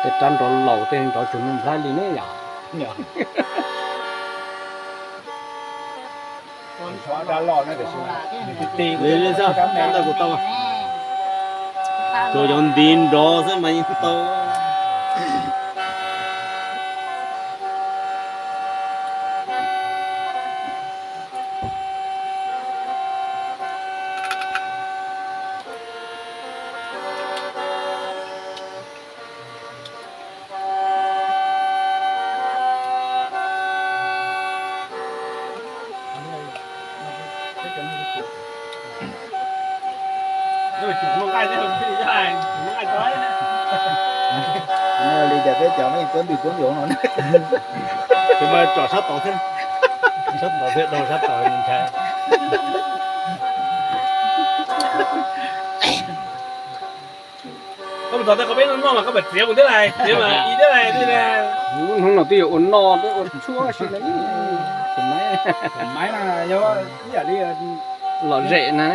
Tej rab nrov laus tej nrov tsis muaj nplhaib li ne yom. Li li xwb, ntawm kuv tau, tsuas yog ntiv nrov xwb mas yeej tau. Li cas peb cov me tuab ntws tuab ncaus no, ces mas tsom sab tod thiab, sab tod thiab, rau sab tod ntshai. Koj mus txog tej qhov peb noj noj mas koj mam txiav mus thiab lais, txiav mas i thiab lais. Hnub no twb yuav ua noj twb ua tshuab si na. Tus maiv, tus maiv na yog ib yam li lom zem na.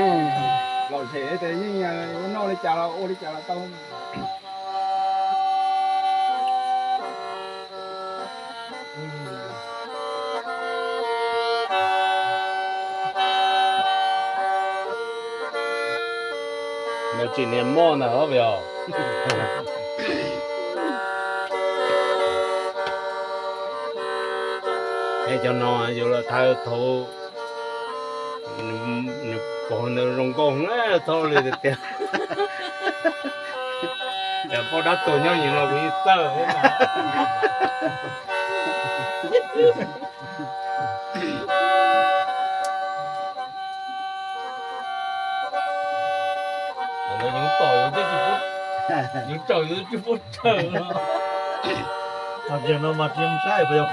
Lom zem ces yeej ua noj li cas los ua li cas los tau. Nws tsis niag moj ntag os. Es cov no yus los thawj thaum nws pom nws zoo nkauj heev txhob li tiag tiag. Yog poj dab tuag nyob yus los kuv yeej txawj. Ntawd yus tom yus twb tsis pub, yus tsaws yus twb tsis pub tsaws. Hos tias no mas tsis saib puas yog.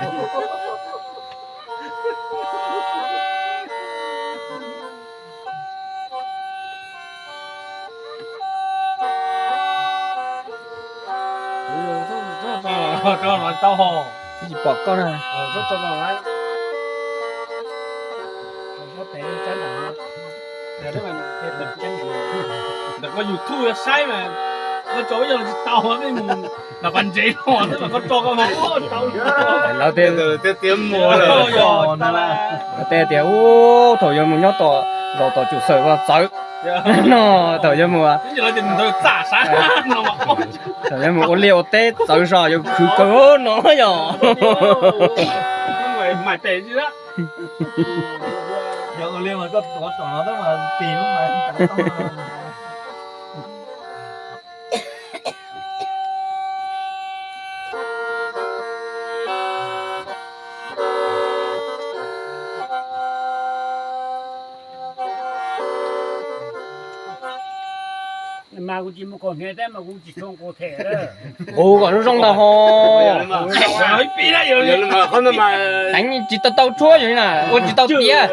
Tsis pom koj na. Ntawm koj YouTube saib mas koj tso ib co tsis tau, nej mus nram pas ntsev no xwb mas koj tso koj mas tau. Lawv tias, lawv tias ub, thaum yuav mus nyob tom, zaum tom tsum xawm los txawv no, thaum yuav mus, thaum yuav mus ua liaj ua teb txawv zog yuav khwv kawg no yog. Yog ua li mas koj tuav tsom no tab mas tis lub mas. Mas kuv tsis mus kom hniav thiab mas kuv tsis tshua nqus them. Nqus kom zoo zoo ntag ho. Teev tsis tau tau tshuab yus na, ua tsis tau tiav.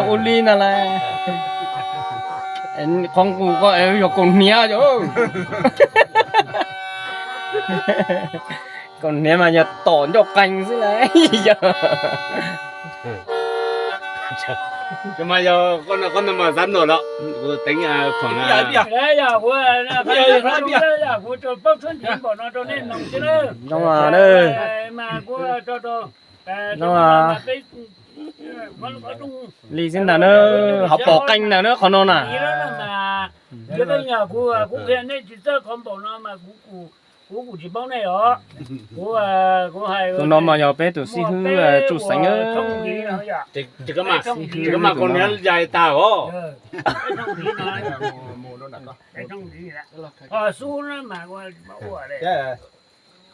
Ua li ntag lauj. Qhov nqus ko yog kaus hniav yom. Kaus hniav mas yog tom ncauj qees xwb lauj. Mas yog koj no mas xab ntuam los kuv teev khoom. Zoo a, zoo a. Li xwb ntag na, hauv pom qees ntag na qhov no na. Tus no mas yog peb tus xib hwb Tsuj Xeev. Tsis kab mas kaus hniav yais tag os.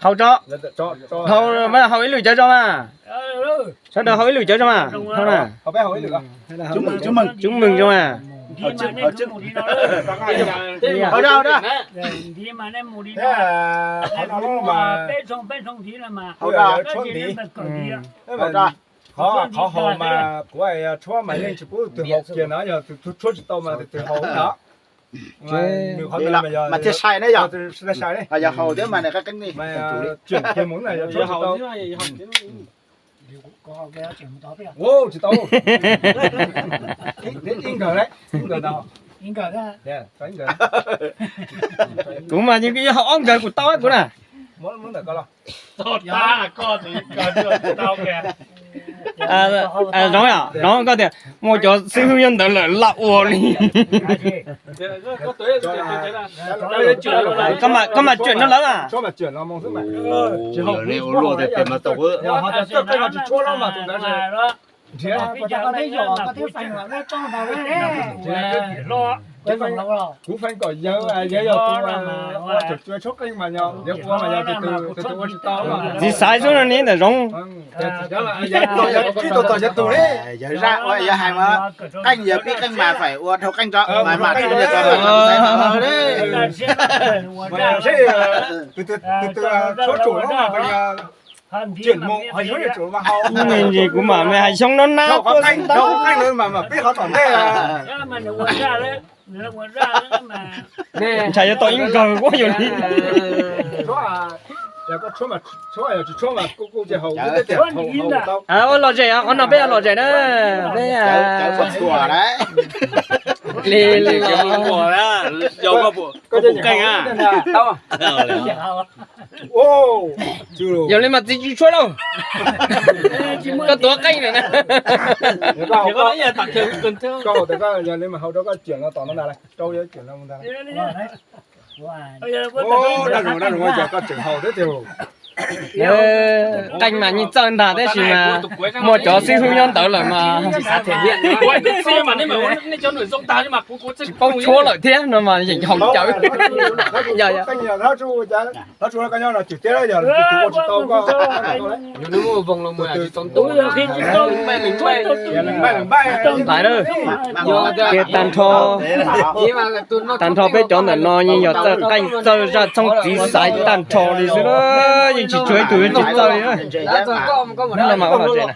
Hau tso, hau mas hau ib lwm cawv tso mas. Sawv daws hau ib lwm cawv tso mas, hau na. Cub mws tso mas. Qhov haus mas kuv tshuab mas yeej tsis pub tus haus kiag no, yog tus tshuab tsis tau mas tus haus no. Mas thiaj sai ne yog. Yog haus thiab mas nws qab qeeb li. Tsis tau. Ib nkawd, ib nkawd ntag. Kuv mas yog ob nkawd kuv tau kuv na. Zoov, zoov koj tias muaj cov xib hwb nyob ntawd lawm laj ua li. Koj mas tsuam no lawm mas. Kuv feem kom yawg, yawg yog tus ua tshuab qeej mas yog, yawg ua mas yog tus ua tsis tau. Txiv xaiv xwb no ne ntawm zoov. Yawg zaj ua yawg hais mas, qeej yawg pib qeej mas phải ua dhau qeej tso mas mas. Tus twg tshuab tsum no mas, kuv mam me hais xyoo no na. Peb qhov tom ntej. Ntshai yuav tau ib nkawg ua yus li. Ua lom zem qhov no peb ua lom zem na. Peb li li. Yog li mas txiv tsis tshuab lauj. Koj tuav qeej lawm na. Qeej mas yeej txawj ntag tab sis mas muaj cov xib hwb nyob ntawd lawm mas tsis paub tshuab lawm thiab no mas yeej haum cawv. Lais na, tias tag nrho, tag nrho peb cov ntawm no yeej yog txawj qeej txawj zaj txhooj txiv xaiv tag nrho li xwb na, yeej tsis tshuav ib tug yuav tsis txawj li na. Hnub no mas ua lom zem na.